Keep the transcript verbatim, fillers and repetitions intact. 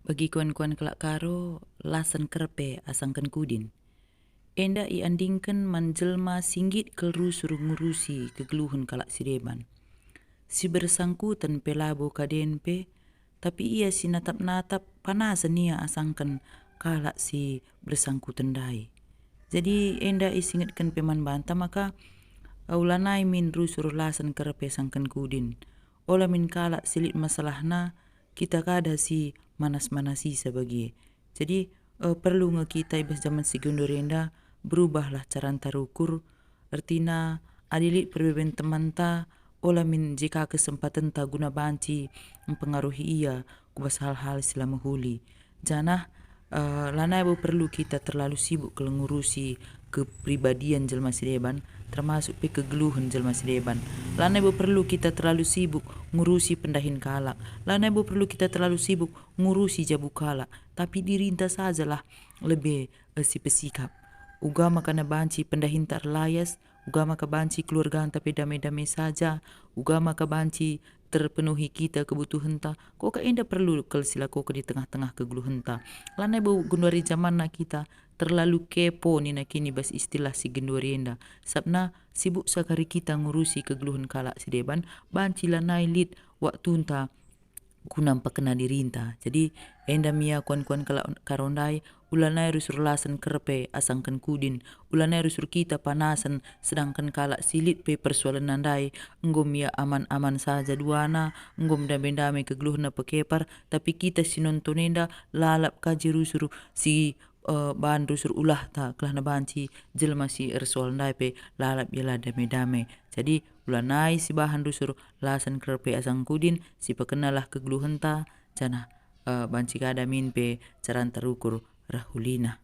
Bagi kuan-kuan kalak Karo, lasen kerpe asangken kudin. Enda iandingken man jelma si nggit kal rusur ngurusi kegeluhen kalak si deban. Si bersangkuten pe labo kaden pe, tapi ia si natap-natap panasen ia asangken kalak si bersangkuten ndai. Jadi enda isingetken pe man banta maka, eh, ulanai min rusur lasen kerpe asangken kudin. Ola min kalak si lit masalahna, kita kada si manas-manasisa bage. Jadi, eh, perlu nge kita i bas jaman si genduari enda berubahlah caranta rukur, ertina adi lit perbeben temanta, ola min jika kesempatenta guna banci mempengaruhi ia ku bas hal-hal si la mehuli. Janah, eh, lanai bo perlu kita terlalu sibuk kal ngurusi kepribadian jelma si deban, termasuk pe kegeluhen jelma si deban. Lanai bo perlu kita terlalu sibuk ngurusi pendahin kalak. Lanai bo perlu kita terlalu sibuk ngurusi jabu kalak, tapi dirinta sajalah lebe, eh, si pesikap. Uga maka na banci pendahinta erlayas, uga maka banci keluarganta pe dame-dame saja, uga maka banci terpenuhi kita kebutuhenta, koka enda perlu kal silakoken di tengah-tengah kegeluhenta. Lanai bo genduari jamanna kita terlalu kepo nina kini bas istilah si genduari enda. Sabna sibuk sakari kita ngurusi kegeluhen kalak si deban, banci lanai lit waktunta guna mpekena dirinta. Jadi, enda me ia kuan-kuan kalak Karo ndai, ulanai rusur lasen kerpe asangken kudin, ulanai rusur kita panasen, sedangken kalak si lit pe persoalenna ndai, enggo me ia aman-aman saja duana, enggo me ndame-ndame kegeluhenna pekepar, tapi kita si nonton enda lalap kaji rusur si, eh, ban rusur ulahta, kelahna banci jelma si ersoal ndai pe lalap ia la dame-dame. Jadi, ulanai sibahan rusur lasen kerpe asangken kudin, sipekenalah kegeluhenta, janah, eh, banci kada min pe caranta rukur reh ulina.